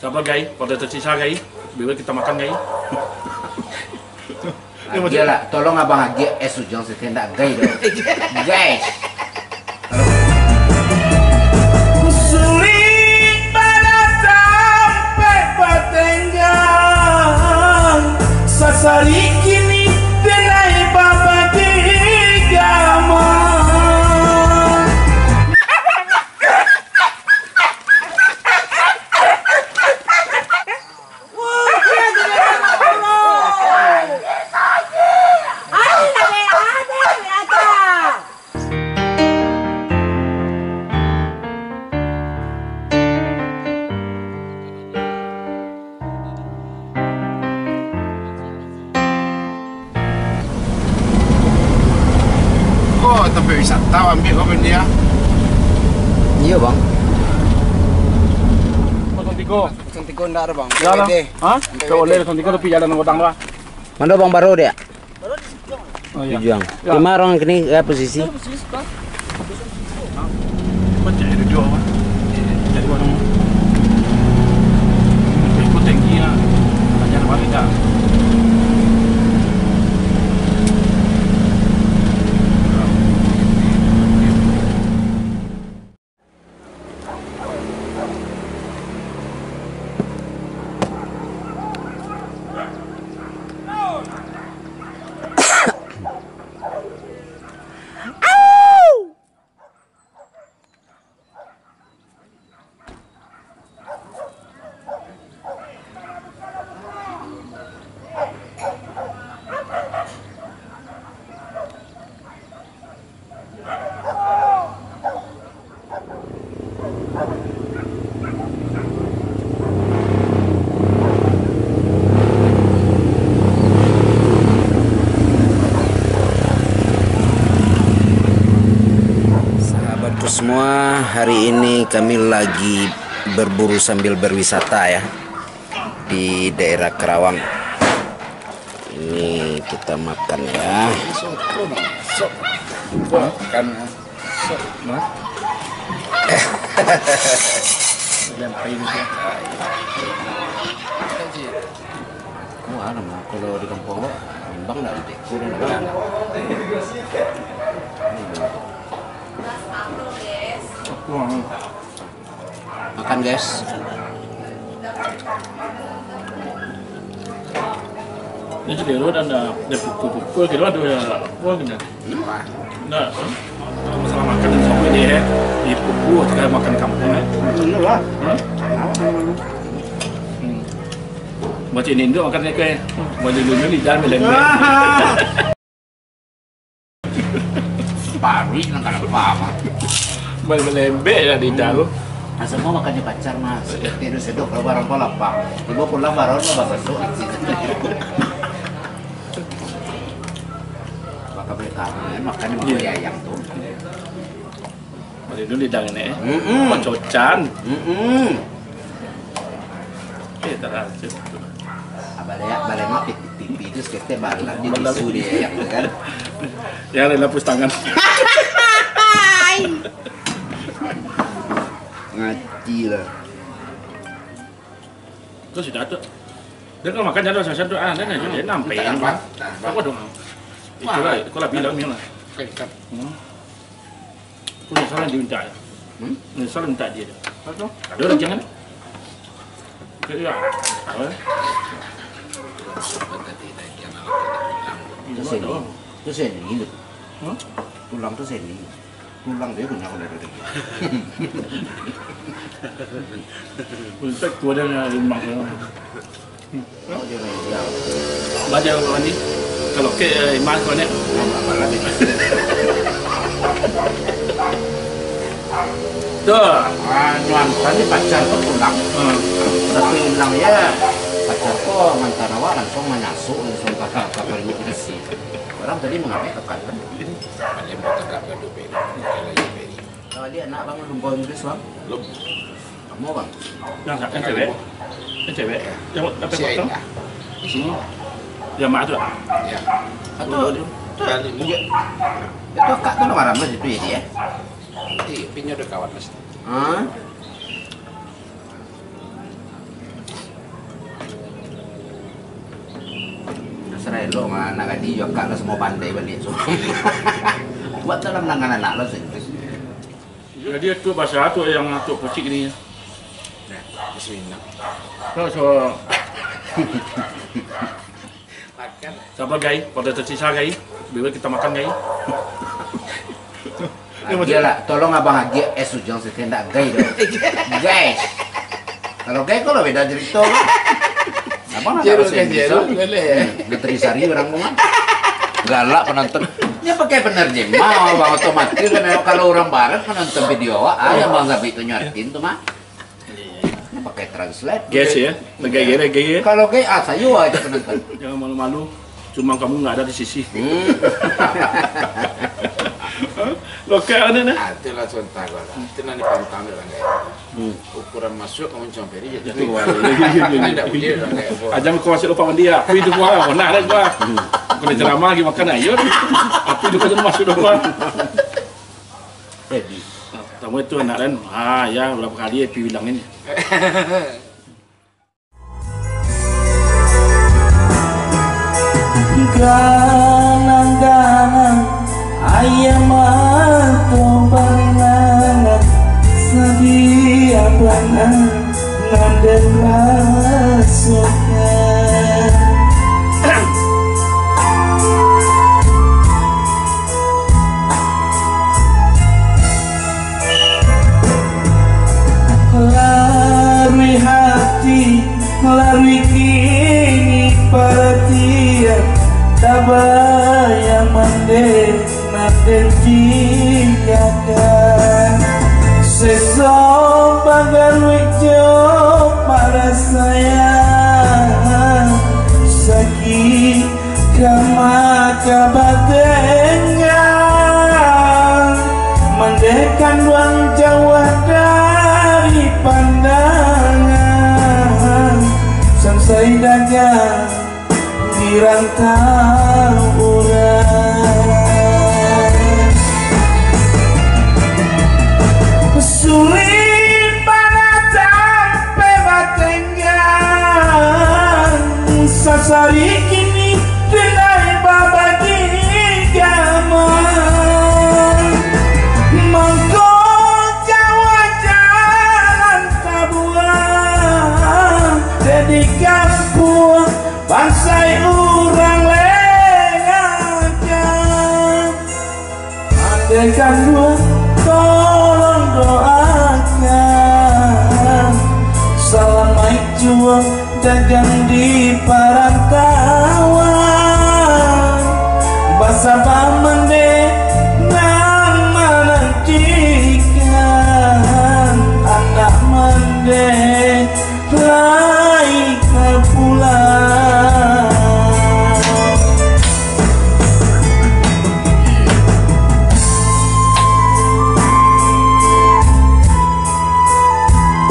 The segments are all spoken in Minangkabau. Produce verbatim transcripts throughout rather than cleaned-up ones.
Sabar, gai, kalau tersisa, gai, biar kita makan, gai. Agiah lah, tolong abang agiah es Ujang saketek, ndak gai doh. Guys. Sulik bana sampai patenggang, sasari kini denai babadigaman. Ko tampek wisata ambiak ko, Bang, dia? Iyo, Bang. Kosong tigo. Kosong tigo ndak ada, Bang. Ndak ada. Hah? Ndak boleh kosong tigo, tapi jalan Godang tu, ah. Mano Bang Baro dia? Oh, iya. Ujang. Ya. Di ma urang kini, ya, posisi? Macam itu jua, Bang. Jadi, Bang, ikut tinggi, ya. Tanya balik, ya. Sahabatku semua, hari ini kami lagi berburu sambil berwisata, ya, di daerah Karawang. Ini kita makan, ya. Soto, Bang. Sop. Makan, ya. Sop, Bang. Lampai ni, ya. Wah, nama kalau di kampung awak, Bang, dah di Teko dan Bang. Makan, guys. Ini sendiri ada, ada pukul-pukul gitu, ada apa gitu. Nah, masalah makan dan sampai dia, eh, di pukul kita makan kampung, eh. Betul lah. Hah? Hmm. Macam ini tu makan dia kayak, macam dulu ni dah melembek. Paruik nan kada apa-apa. Bal-, balembek lah di dalam. Asa mau makan di pacar, Mas. Tidur sedok kalau barang kau lapang. Tiba pulang barang kau basasuk. Bakal beli tahu, ya, makan di muka ayam tu. Bali dulu lidang ni, eh. Mm-mm. Pacocan. Mm-mm. Eh, tak ada. Abah lihat, abah lihat mah pipi, pipi tu seketek baru lah di tisu dia yang tu kan. Yang ada lapus tangan. Ngaji lah. Kau sudah tu. Dia kalau makan jadwal sasa tu, ah, dia nak jadi nampai. Minta tambah, tambah. Apa dong? Itulah, itulah bilang ni lah. Kengkap. Hmm. Aku nyesal dia minta. Hmm? Nyesal minta dia. Apa tu? Ada lagi jangan. Okey, ya. Apa? Itu seni. Itu seni tu. Hmm? Tulang tu seni. Pulang dia punya kalau ada lagi. Untuk kuda yang limang. Baca apa ni? Kalau ke, eh, iman kau ni. Apa lagi? Tuh. Ah, nuan tadi pacar tu pulang. Hmm. Tapi hilang ya. Pacar tu mantan awak langsung manyasuk langsung kakak kakak ibu nasi. Orang tadi mengambil kakak kan? Ada yang mau tegak gaduh beri. Kalau ya beri. Kalau dia anak bang lumba Inggris bang? Belum. Kamu bang? Yang, yang cewek? Yang cewek? Yang apa? Si Aida. Hmm. Yang mak tu? Ya. Atau tu? Kali ni. Itu kak tu nama ramai situ ya dia? Iya, pinyo ada kawan mas. Hah? Saraelo mah, anak gadih jo akak lah, samua pandai baliak. Buat dalam nangan anak lo sih. Jadi, tu bahasa tu yang tu kucing ni. Nah, bismillah. So, so. Makan. Sabar, gai. Pada tersisa, gai. Biar kita makan, gai. Agiah lah, tolong abang agiah es Ujang saketek, ndak gai doh. Guys. Kalau gai, kalau beda cerita, kan? Abang lah Jeruk ndak kan, bisa. Jeruk, boleh. Hmm, nutrisari orang tu, kan. Galak penonton. Dia pakai penerjemah, abang, otomatis kan, kalau orang barat menonton video awak, ah, yang bang Zabik tu nyuatin tu, mah. Pakai translate. Gas ya? Pakai gas, gas ya? Kalau gas, ah, sayo aja penonton. Jangan malu-malu. Cuma kamu nggak ada di sisi. Hmm. Lokal ada nah. Ah, itulah contoh gua lah. Itu nanti pantang dia orang kayak. Hmm. Ukuran masuk kamu cuma peri je. Itu gua. Ini ndak boleh orang kayak gua. Aja kau masuk lupa mandi ya. Tapi itu gua, benar ada gua. Kena ceramah lagi makan ayo. Tapi itu kan masuk doang. Edi. Tamu itu anak kan, ah, ya, berapa kali ya Pi bilang ini. Ganang-ganang, ayam atau banana, sadia bana. Nan den rasokan. Laruih hati, laruih kini paratian, tabayang mandeh. Nan den tinggakan, seso bagaruik jo parasaian, sakik ka maka batenggang, mandeh kanduang jauah dari pandangan, sansai dagang di rantau urang. Sulik bana tampek batenggang, sasari kini denai babagi gamal. Mangko jauah jalan tabuang, dek di kampuang bansai urang lengahkan. Andai kanduang, tolong doakan, salamaik juo dagang di parantauan. Basaba mandeh nan manantikan, anak mandeh lai ka pulang.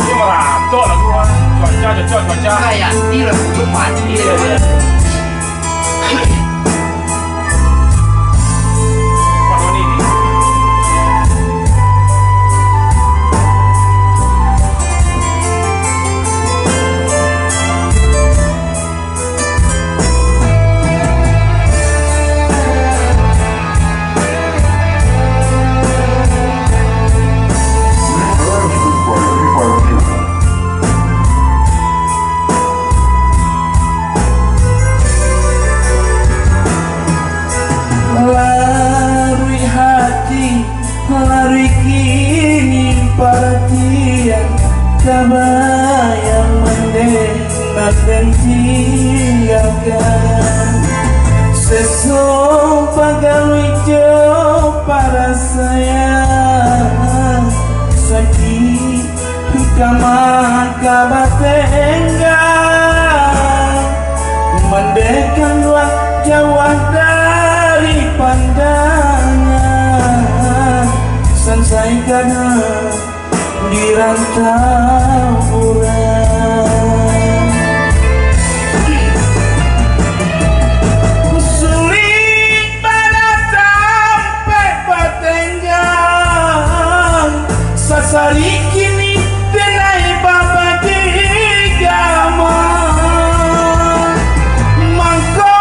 Ini maratok lagu, ah. Cuaca cocok, cuaca. Kayak ni lah, cuma ni. Iya, iya. Laruih hati, laruih kini paratian, tabayang mandeh nan den tinggakan. Seso pagaruik jo parasaian, sakik ka maka batenggang, mandeh kanduang jauah dari pandangan, sansai gadang di rantau urang. Sulik bana tampek batenggang, sasari kini denai babagi gamal. Mangko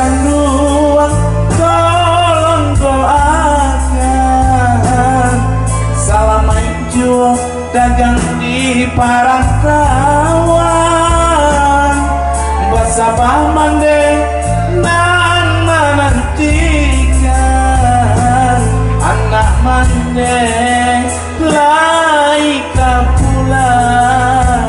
Panduang, tolong doakan, salamaik juo dagang di parantauan. Basabah mandeh nan manantikan, anak mandeh lai ka pulang.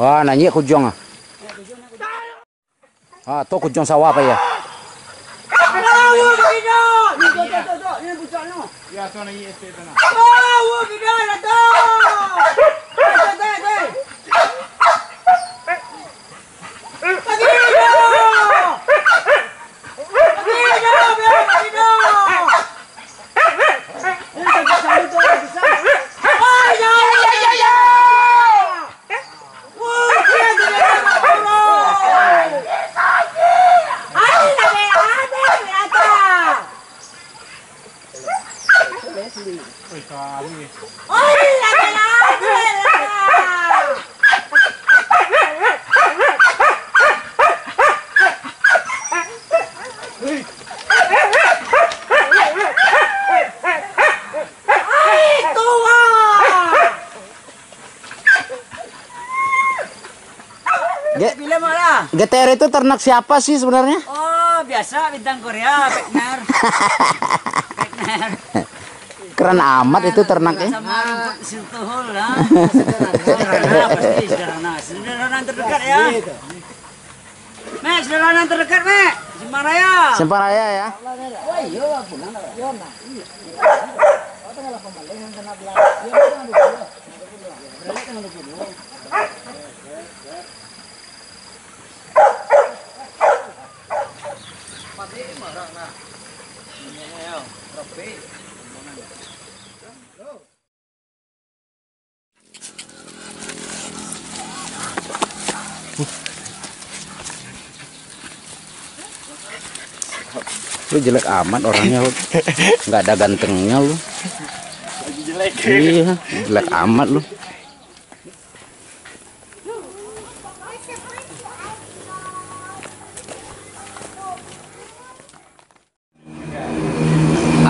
Wah, naiak kujuang ah. Ah, tu kujuang sawah apa ya? Ge-, Bila marah. G T R itu ternak siapa sih sebenarnya? Oh, biasa bintang Korea, Peknar. Peknar. Keren amat itu ternaknya. Sama rumput Sintuhul lah. Sederhana, pasti sederhana. Sederhana terdekat ya. Mek, sederhana terdekat, Mek. Simpang Raya. Simpang Raya ya. Oh, iya, pulang lah. Iya, nah. Iya. Oh, tanggal delapan belas, tanggal sebelas. Iya, tanggal dua puluh. Lu jelek amat orangnya, Hud. Nggak ada gantengnya lu. Lagi jelek. Iya, jelek amat lu.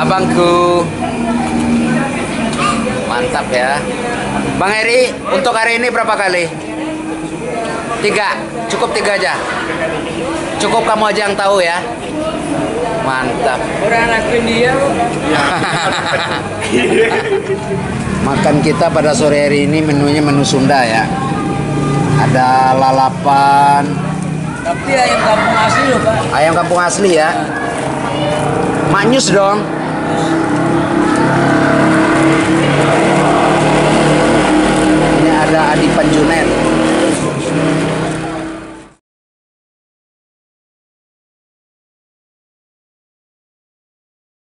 Abangku. Mantap ya. Bang Eri, untuk hari ini berapa kali? Tiga. Cukup tiga aja. Cukup kamu aja yang tahu ya. Mantap. Orang lakuin dia. Makan kita pada sore hari ini menunya menu Sunda ya. Ada lalapan. Tapi ayam kampung asli loh, Pak. Ayam kampung asli ya. Manyus dong. Ini ada Adi Panjunet.